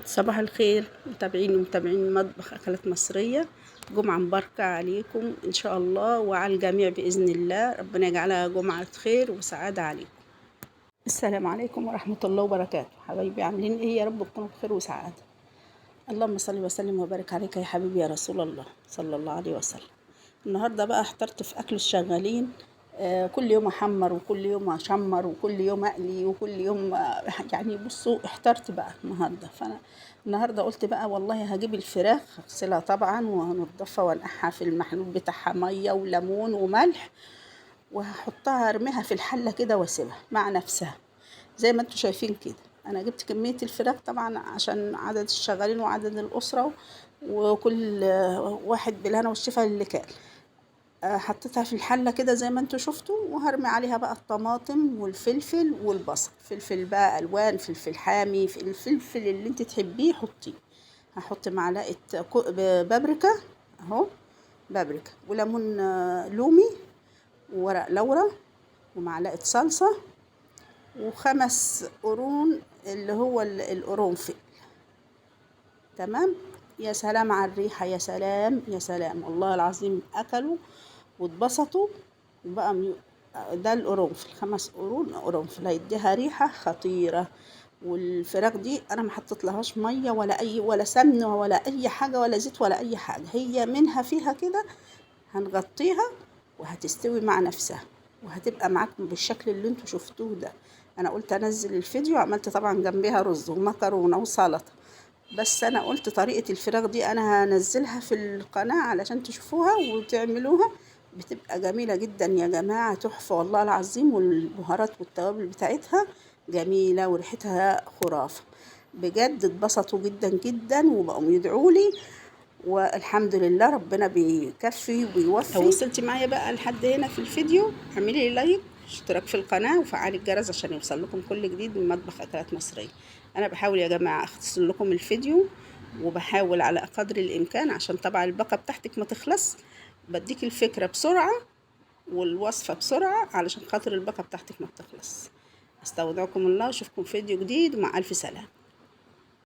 صباح الخير متابعين ومتابعين مطبخ أكلات مصرية. جمعة مباركة عليكم إن شاء الله وعلى الجميع بإذن الله، ربنا يجعلها جمعة خير وسعادة عليكم. السلام عليكم ورحمة الله وبركاته. حبايبي عاملين إيه؟ يا رب تكونوا بخير وسعادة. اللهم صل وسلم وبارك عليك يا حبيبي يا رسول الله صلى الله عليه وسلم. النهارده بقى احترت في أكل الشغالين، كل يوم احمر وكل يوم اشمر وكل يوم اقلي وكل يوم، يعني بصوا احترت بقى النهارده. فانا النهارده قلت بقى والله هجيب الفراخ، هغسلها طبعا وهنضفها وانقعها في المحلول بتاعها مية وليمون وملح، وهحطها ارميها في الحلة كده واسيبها مع نفسها زي ما انتوا شايفين كده. انا جبت كمية الفراخ طبعا عشان عدد الشغالين وعدد الاسرة وكل واحد بالهنا والشفا اللي كان. حطيتها في الحلة كده زي ما انتوا شفتوا، وهرمي عليها بقى الطماطم والفلفل والبصل، فلفل بقى الوان، فلفل حامي، الفلفل اللي انت تحبيه حطيه. هحط معلقه بابريكا اهو، بابريكا وليمون، لومي وورق لورا ومعلقة صلصه و5 قرون اللي هو القرنفل. تمام. يا سلام على الريحة، يا سلام يا سلام والله العظيم اكلوا واتبسطوا. وبقى ده القرنفل، 5 قرون قرنفل هيديها ريحه خطيرة. والفراخ دي انا ما حطيت لهاش مية ولا اي ولا سمن ولا اي حاجة ولا زيت ولا اي حاجة، هي منها فيها كده. هنغطيها وهتستوي مع نفسها وهتبقى معاكم بالشكل اللي انتوا شفتوه ده. انا قلت انزل الفيديو، عملت طبعا جنبيها رز ومكرونه وسلطة، بس انا قلت طريقه الفراخ دي انا هنزلها في القناة علشان تشوفوها وتعملوها، بتبقى جميلة جدا يا جماعة، تحفة والله العظيم. والبهارات والتوابل بتاعتها جميلة وريحتها خرافه بجد. اتبسطوا جدا جدا وبقوا يدعوا لي، والحمد لله ربنا بيكفي وبيوفي. لو وصلتي معايا بقى لحد هنا في الفيديو اعملي لايك، اشتراك في القناة، وفعلي الجرس عشان يوصل لكم كل جديد من مطبخ أكلات مصرية. أنا بحاول يا جماعة أختصر لكم الفيديو، وبحاول على قدر الإمكان عشان طبعا الباقة بتاعتك ما تخلص، بديك الفكرة بسرعة والوصفة بسرعة علشان خاطر الباقة بتاعتك ما بتخلص. استودعكم الله واشوفكم فيديو جديد، ومع ألف سلامة.